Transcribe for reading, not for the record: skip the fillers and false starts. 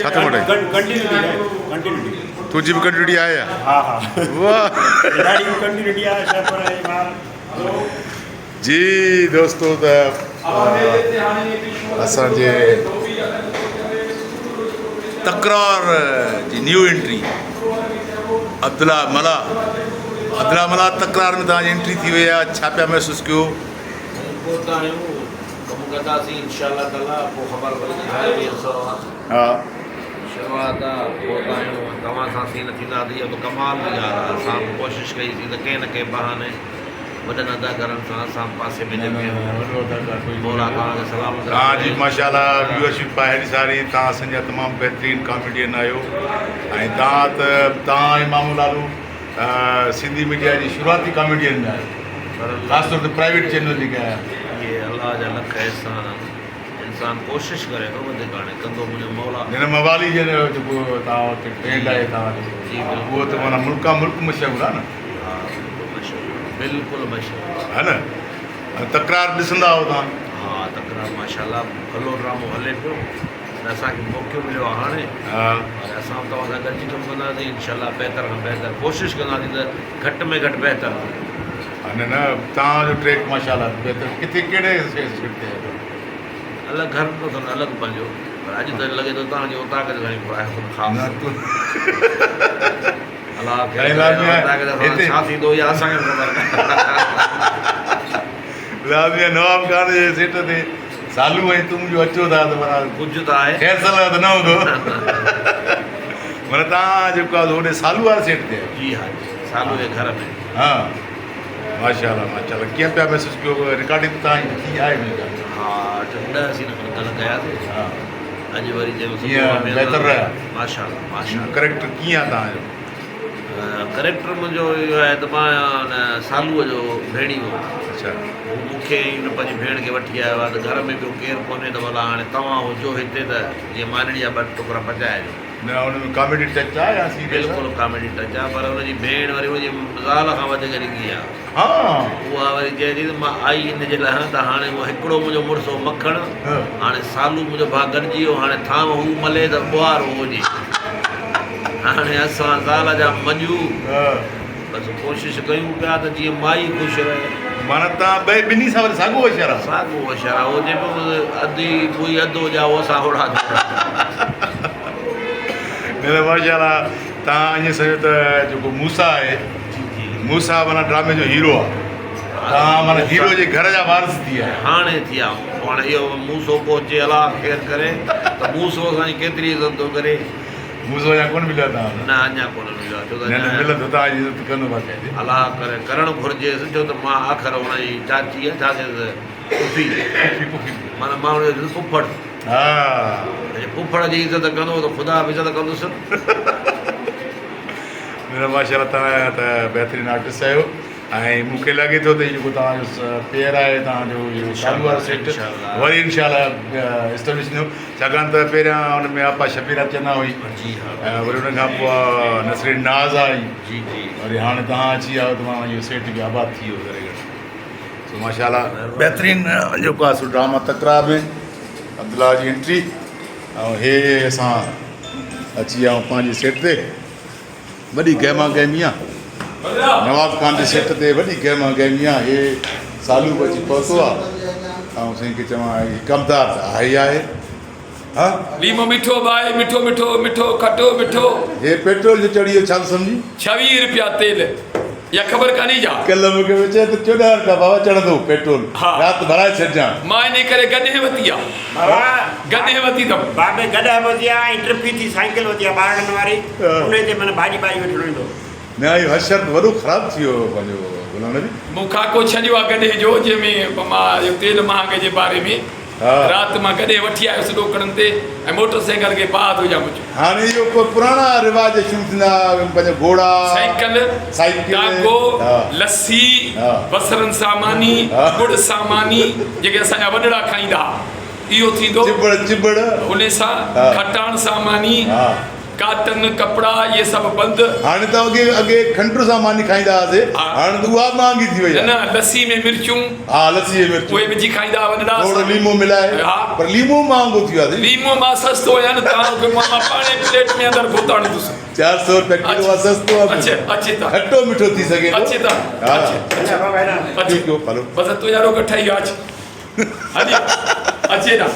ڇا ٿو مٽائين؟ Continuity continuity تنهنجي به ڪنٽينيوٽي آهي يا؟ ها ها واهه ڏاڍي ڪنٽينيوٽي آهي شهپر ۽ ٻار. جي دوستو ته اسان جي تڪرار جي نيو انٽري عبدالله ملاح عبدالله ملاح تڪرار ۾ توهان جي انٽري ٿي وئي آهي ڇا پيا محسوس ڪيو؟ پهتا آهيون ڪم ڪنداسين انشاء الله تعالي پوء خبر پوي ته گهڻي ڏينهن سو ها شروعات آ پهتا آهيون توهان سان سين ٿيندا ته اها به ڪمال جي ڳالهه آ اسان به ڪوشش ڪئي سين ته ڪنهن نه ڪنهن بهاني وڏن اداڪارن سان اسان به پاسي ۾ ڄمي آهيون مولا توهان کي سلامت رکي. توهان جي ماشاء الله ويوئرشپ آهي هيڏي ساري توهان اسان جا تمام بهترين ڪاميڊين آهيو ۽ توهان ته توهان ۽ مامو لالو سنڌي ميڊيا جي شروعاتي ڪاميڊين ۾ آهيو خاص طور تي پرائيويٽ چينل جيڪي آيا. اهي الله جا لک احسان آهن انسان ڪوشش ڪري ٿو وڌيڪ هاڻي ڪندو منهنجو مولا. جنھن موالي جي جيڪو توهان وٽ ٽرينڊ آهي توهان جو جي بلڪل اهو ته معنيٰ ملڪان ملڪ مشهور آهي نه. ها بلڪل مشهور آهي بلڪل مشهور آهي. ها نه ۽ تڪرار ڏسندا آهيو توهان. ها تڪرار ماشاءالله ڀلو ڊرامو هلي پيو. ۽ اسان کي موقعو مليو آهي هاڻي وري اسان به توهان سان گڏجي ڪم ڪنداسين انشاء الله بهتر کان بهتر ڪوشش ڪنداسين ته گهٽ ۾ گهٽ بهتر ٿئي. ها نه نه توهان جو ٽريڪ ماشاء الله بهتر ڪٿي ڪهڙي سيٽ تي آهي. الڳ گهر ڏنو اٿن الڳ پنهنجو پر اڄ ته لڳي ٿو توهان جي اوطاق جو گهڻي گهرايو اٿن خاص نه تو الله خير ڪري اوطاق جا سان ڇا ٿيندو اها اسان کي به خبر نه. لازمي نواب خان جي سيٽ تي سالو ۽ تون جو اچو ٿا ته معنيٰ ڪجهه ته آهي. خير صلاح ته نه هوندو. معنيٰ توهان جيڪو آهي هوڏي سالو واري سيٽ تي آهيو. جي ها جي سالو جي گهر ۾. ها ماشاء الله ماشاء الله ڪيئن پيا محسوس ڪيو رڪارڊنگ ته توهان جي ٿي آهي منهنجي خيال ۾. ها اٺ ڏهه سين کن ڪلهه ڪياسي ها اڄ وري چيو صبح ڪيئن ۾ بهتر رهيا؟ ماشاء الله ماشاء الله. ڪريڪٽر ڪيئن آهي توهان جو؟ ڪريڪٽر منهنجو اهو آهي ته مان ان سالوء جو ڀيڻيو اڇا. هو مون کي ۽ ان پنهنجي ڀيڻ کي وٺي آيو آهي ته گهر ۾ ٻيو ڪير ڪونهي ته ڀلا هاڻي توهان هجو هتي ته جيئن مانيڙي جا ٻه ٽڪرا پچائجو. نه ان ۾ ڪاميڊي ٽچ آهي يا سيريس آهي؟ بلڪل ڪاميڊي ٽچ آهي پر ان جي ڀيڻ وري ان جي زال کان وڌيڪ ڏنگي آهي. ها. اها وري چئي ٿي ته مان آئي ان جي لاء آهيان ته هاڻي اهو هڪڙو منهنجو مڙس هو مکڻ هاڻي سالو منهنجو ڀاء گڏجي ويو هاڻي ٿانو هو ملي ته ٻوهارو هجي هاڻي اسان زال جا مڄو بس ڪوشش ڪيون پيا ته جيئن مائي خوش رهي. معنيٰ توهان ٻئي ٻنهي سان وري ساڳو اشارا. ساڳو اشارا هو چئي پيو اڌ ئي موئي اڌ هجا هو اسان هوڙا ٿورا. نه نه ماشاءالله توهان ائين سمجهو ته جيڪو موسيٰ آهي موسيٰ معنيٰ ڊرامي جو هيرو آهي توهان معنيٰ هيرو جي گهر جا وارث ٿي آيا. هاڻي ٿي آيا آهيون هاڻي اهو موسو پهچي الله خير ڪري ته موسو اسان جي ڪيتري عزت ٿو ڪري. موسو اڃا ڪونه مليو آهي توهان سان. نه اڃا ڪونه مليو آهي ڇو ته نه نه ملندو توهان جي عزت ڪندو باقاعدي. الله ڪري ڪرڻ گهرجيس ڇو ته مان آخر هن جي چاچي آهيان ڇا چئجي پڦي پڦي پڦي معنيٰ مان هن جو پڦڙ. ها. جي پڦڙ جي عزت ڪندو ته خدا به عزت ڪندس. نه ماشاء الله توهان ته بهترين آرٽسٽ آهيو ۽ مون کي لڳي ٿو ته هي جيڪو توهان جو پيئر آهي توهان جو اهو چالو وارو سيٽ وري انشاء الله اسٽيبلش ٿيندو ڇاڪاڻ ته پهريان ان ۾ آپا شبيرا چنا هئي ۽ وري ان کان پوء نسرين ناز آئي وري هاڻي توهان اچي ويا آهيو ته معنيٰ اهو سيٽ به آباد ٿي ويو ذري گهٽ سو ماشاء الله بهترين جيڪو آهي سو ڊراما تڪرار ۾ عبدالله جي انٽري ۽ هي اسان اچي ويا آهيون پنهنجي سيٽ تي وڏي گهما گهمي آ نواب خان جي سيٽ تي وڏي گهما گهمي آ هي سالو به اچي پهتو آ آئون سائين کي چوان هي ڪمدار ته آهي ئي آهي ها ليمو مٺو به آهي مٺو مٺو مٺو کٽو مٺو. هي پيٽرول جو چڙهي ويو ڇا ٿو سمجهين. 26 رپيا تيل اها خبر ڪانهي ڇا. ڪلهه مون کي پيو چئي ته 14 رپيا بابا چڙهندو پيٽرول رات ڀرائي ڇڏجان. مان انهي ڪري گڏهه وتي آ. بابا گڏهه وتي اٿم. بابي گڏهه وتي آ ۽ ٽپي ٿي سائيڪل وتي آ ٻارڙن واري انهي تي معنيٰ ڀاڄي ٻاڄي وٺڻ ويندو. نه اهو حشر ته وڏو خراب ٿي ويو پنهنجو غلام نبي. مون خاڪو ڇڏيو آ گڏهه جو جنهن ۾ مان اهو تيل مهانگي جي باري ۾ رات مان گڏهه وٺي آيس ڏوڪڙن تي ۽ موٽر سائيڪل کي باهه ٿو ڏيان پڇو. هاڻي اهو ڪو پراڻا رواج شروع ٿيندا پنهنجو گهوڙا سائيڪل، سائيڪل، ٽانگو، لسي، بصرن سان ماني، ڳڙ سان ماني جيڪي اسان جا وڏڙا کائيندا ها اهو ٿيندو چٻڙ چٻڙ انهي سان کٽاڻ سان ماني. ڪاٽن ڪپڙا اهي سڀ بند. هاڻي ته اڳي اڳي کنڊ سان ماني کائيندا هئاسي هاڻي ته اها به مهانگي ٿي وئي آهي. نه نه لسي ۾ مرچون. ها لسي ۾ مرچون. اهي وجهي کائيندا هئا وڏڙا. ٿورو ليمو ملائي. ها. پر ليمو مهانگو ٿي ويو آهي. ليمو مان سستو آهيان نه توهان کي مان پاڻهي پليٽ ۾ اندر گهوتاڻيندس. 400 روپيا ڪلو آهي سستو آهي. اچي اچي ته. کٽو مٺو ٿي سگهي ٿو. اچي ته. ها. اچي اچي. ٺيڪ هلو. بس تنهنجا روڪ ٺهي ويا اچ. هلي اچي نه.